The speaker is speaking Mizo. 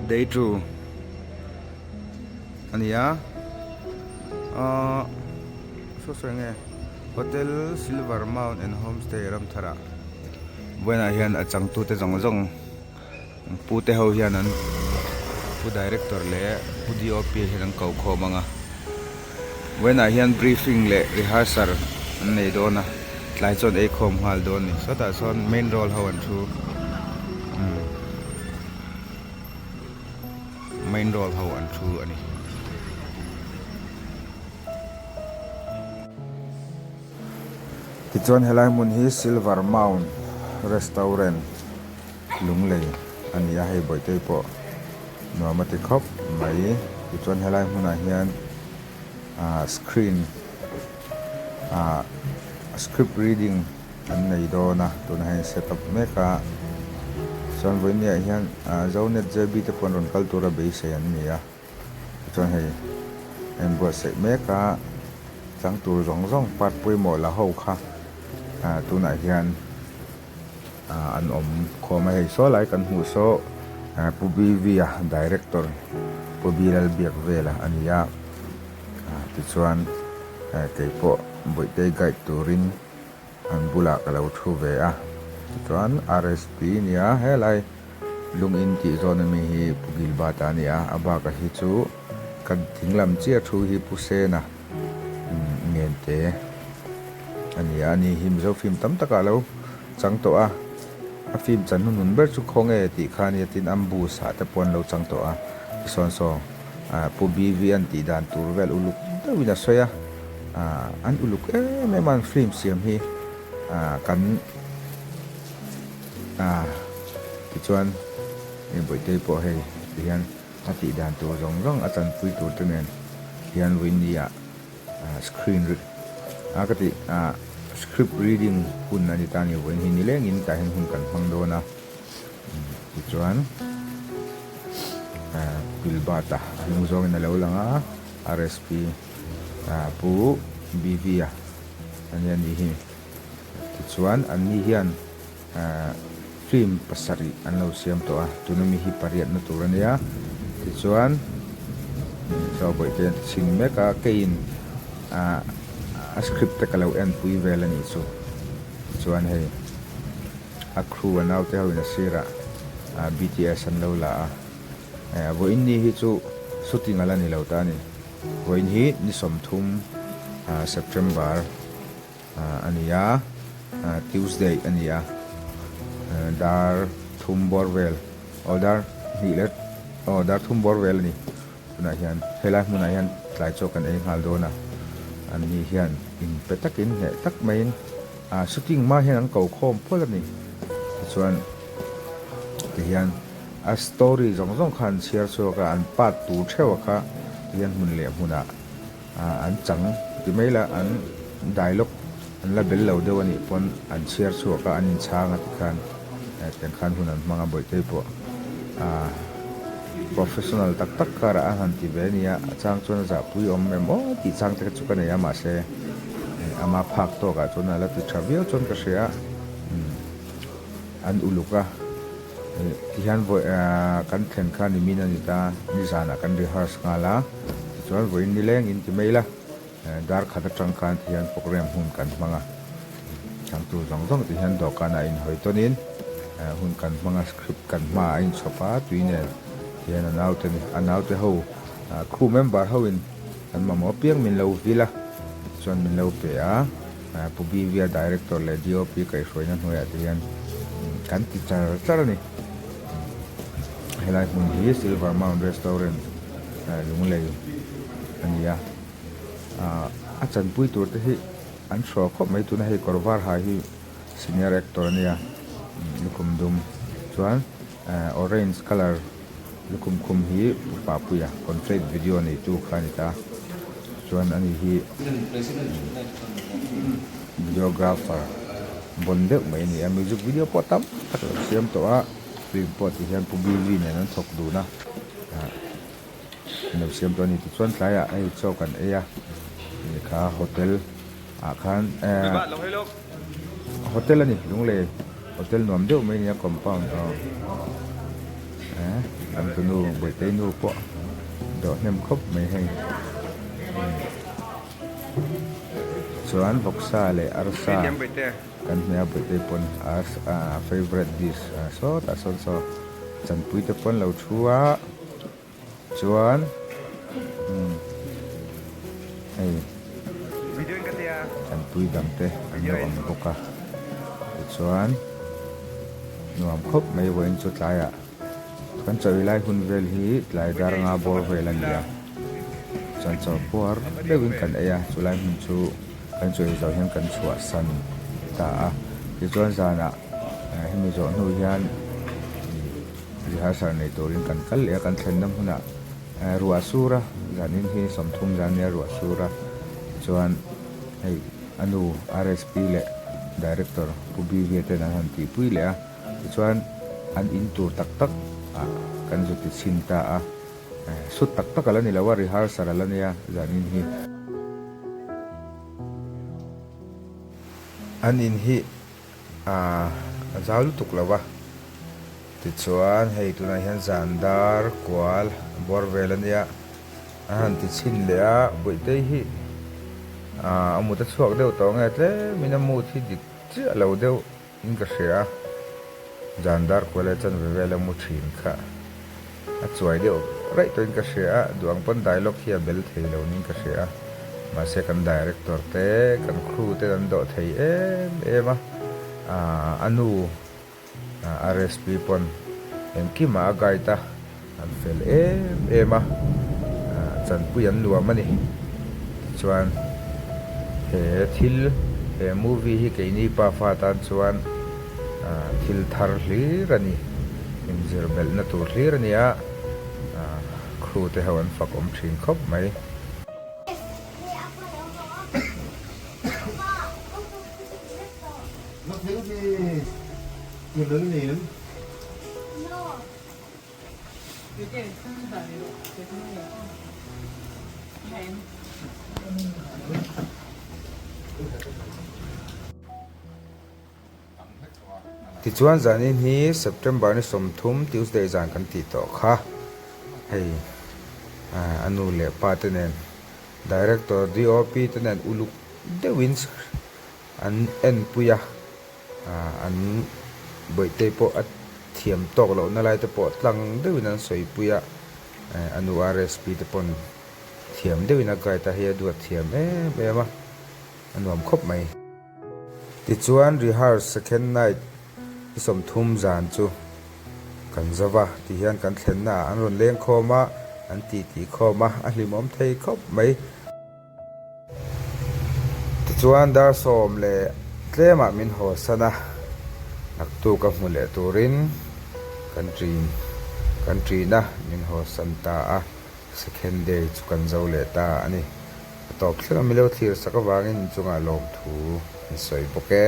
Day 2 a ni a ahh saw saw eng nge hotel silver mount and homestay ramthar ah vawiinah hian a changtute zawng zawng pu te ho hian an pu director leh pu dop hian an ko khawm ang a vawiinah hian briefing leh rehearsal an nei dawn a tlai chuan ei khawm nghal dawn a ni sawtah sawn main role ho an thu umm main role ho an thu a ni. Tichuan helai hmun hi Silver Mount Restaurant Lunglei a ni a, hei Bawihtei pawh nuam a ti khawp mai. Tichuan helai hmunah hian ah screen ah script reading an nei dawn a, tunah hian set up mek a. Chuan vawinia hian ah Zonet JB te pawh an rawn kal tura beisei an ni a. Chuan hei a inbuatsaih mek a, chang tur zawng zawng part pawimawh la ho kha ah tunah hian ah an awm khawm a, hei saw lai kan hmuh saw ah Pu BV a director Pu B Lalbiakvela a ni a, ah tichuan eh keipawh Bawihtei guide turin An bulah ka lo thu ve a, tichuan RSP nia helai lungin tih zawn ami hi Pu Gilbert a ni a, a bak a hi chu kan thing lam chiah thu hi Pu Sena Ngente a ni a, ani hi Mizo film tam takah a lo chang tawh a, a film chan hnuhnun ber chu khawnge tih kha a nia tin Ambush ah te pawh an lo chang tawh a, tisawn saw Pu BV an tih dan tur vel uluk deuhin a sawi a. Ahh an uluk em em a an film siam hi ahh kan ahh tichuan hei Bawihtei pawh hei tihian a tih dan tur zawng zawng a chanpui tur te nen hian vawiin ah ahh screen a ka tih ahh script reading hun a ni ta a ni vawiin hi nilengin tah hian hun kan hmang dawn a tichuan ahh Pilbata a hnung zawngin a lo lang a RSP. Ah Pu BV-a a nia nih hi. Tichuan an ni hian ah film pasarih an lo siam tawh a, tuna mi hi pariatna tur a nia. Tichuan chaw bawih te an ti chhing mek a, keiin ah a script te ka lo enpui vel a nih chu. Tichuan hei a crew a naute ho in a sirah ah BTS an lo la a, eh vawiin ni hi chu shooting a la ni lo ta a ni. Vawiin hi ni 30 September a ni a, Tuesday a ni a, dar thum bawr vel aw dar hnih leh aw dar thum bawr vel a ni. Tunah hian helai hmunah hian tlai chaw kan ei nghal dawn a, an ni hian inpe takin hneh tak maiin shooting hma hian an ko khawm phawt a ni. Tichuan tihian. A story zawng zawng kha an chhiar chhuak a, an part tur theuh a kha tihian hmun leh hmunah an chang ti mai la, an dialogue an la bel lo deuh a nih pawn an chhiar chhuak a, an inchhang a tikhan tiang khan hun an hmang a, Bawihtei pawh professional tak tak karah a han ti ve a nia, a chang chuan a zahpui awm em aw tih chang te kha chu ka nei a, mahse ama phak tawkah chuan a la ti tha viau chuan ka hria a, an uluk a. Tihian vawi kan thlen kha nimin a ni ta, nizanah kan rehearse nghal a, tichuan vawiin nileng in ti mai ila, dar khat atang khan tihian program hun kan hmang a, changtu zawng zawng tihian dawhkanah inhawi tawnin hun kan hmang a, script kan hmaah a inchhawp a, tui nen tihian a naute a naute ho crew member ho in an mamawh apiang min lo vil a, tichuan min lo pe a. Pu BVA Director leh DOP kaihhruaina hnuaiah te hian kan ti char char a ni. Helai hmun hi Silver Mount Restaurant Lunglei a ni a. A chanpui tur te hi an hrual khawp mai tuna hei kawr var ha hi senior actor a nia lukhum dum chuan orange colour lukhum khum hi Pu Papuia concert video neitu kha a ni ta. Chuan ani hi videographer bawn deuh mai a ni a, music video pawh tam tak a lo siam tawh a, film pawh ti hian Pu BV nen an thawk dun a. An lo siam tawh a ni. Tichuan tlaiah hei chaw kan ei a, kha hotel ah khan eh hotel a ni Lunglei hotel nuam deuh mai a ni a compound aw eh an tunu Bawihtei nu pawh dawh hnem khawp mai hei chuan vawksa leh arsa kan hmeh a Bawihtei pawn a favourite dish sawtah sawn saw chanpui te pawn lo thu a. Chuan hei tanpui dang te an lo awm bawk a tichuan nuam khawp mai vawiin chu tlaiah kan chawi lai hun vel hi tlai dar nga bawr vel a ni a chuan chaw puar deuhin kan ei a chulai hmun chu kan chawi zawh hian kan chhuahsan ta a tichuan zanah hemi zawh hnu hian. Rehearsal nei turin kan kal leh a, kan thlenna hmunah ruah sur a, zanin hi 30 zan nia ruah sur a, tichuan hei a nu RSP leh Director Pu BV ten an han tihpui leh a, tichuan an in tur tak tak ah kan zu ti chhin ta a, sut tak tak a la ni lo a, rehearsal a la nia zanin hi. An in hi A zau lutuk lo va, tichuan hei tunah hian zan dar kual bawr vel a nia, a han ti chhin leh a, Buihtei hi a mut a chhuak deuh tawh nge tlemin a mut hi dik chiah lo deuh in ka hria a, zan dar kual leh chanve vel a mu thin kha a chuai deuh raih tawhin ka hria a, duh ang pawn dialogue hi a bel thei lo niin ka hria a, mahse kan director te, kan crew ten an dawh thei em em a, aah a nu RSP pawn engkimah a guide a, an fel em em a, aah chanpui an nuam a ni. Tichuan he thil he movie hi keini pafa tan chuan aah thil thar hlir a ni, inzir belhna tur hlir a ni a, aah crew te ho an fak awm thin khawp mai. Tichuan zanin hi September ni 30 Tuesday zan kan tih tawh kha hei a nu leh pa te nen Director DOP te nen uluk deuhin an enpui a. An Bawihtei pawh a thiam tawk lohna lai te pawh tlang deuhin an sawipui a, a nu RSP te pawn thiam deuhin a guide a, hei a duat thiam em em a, a nuam khawp mai. Tichuan rehearse second night i 30 zan chu kan zo va, tihian kan thlenna ah an rawn leng khawm a, an titi khawm a, a hlimawm thei khawp mai. Tichuan dar sawm leh tlemah min haw san a, naktuk a hmu leh turin kan ṭin kan ṭin a, min haw san ta a, second day chu kan zo leh ta a ni. A tawp thleng a milo thlir sak avangin inchungah lawmthu an sawi bawk e.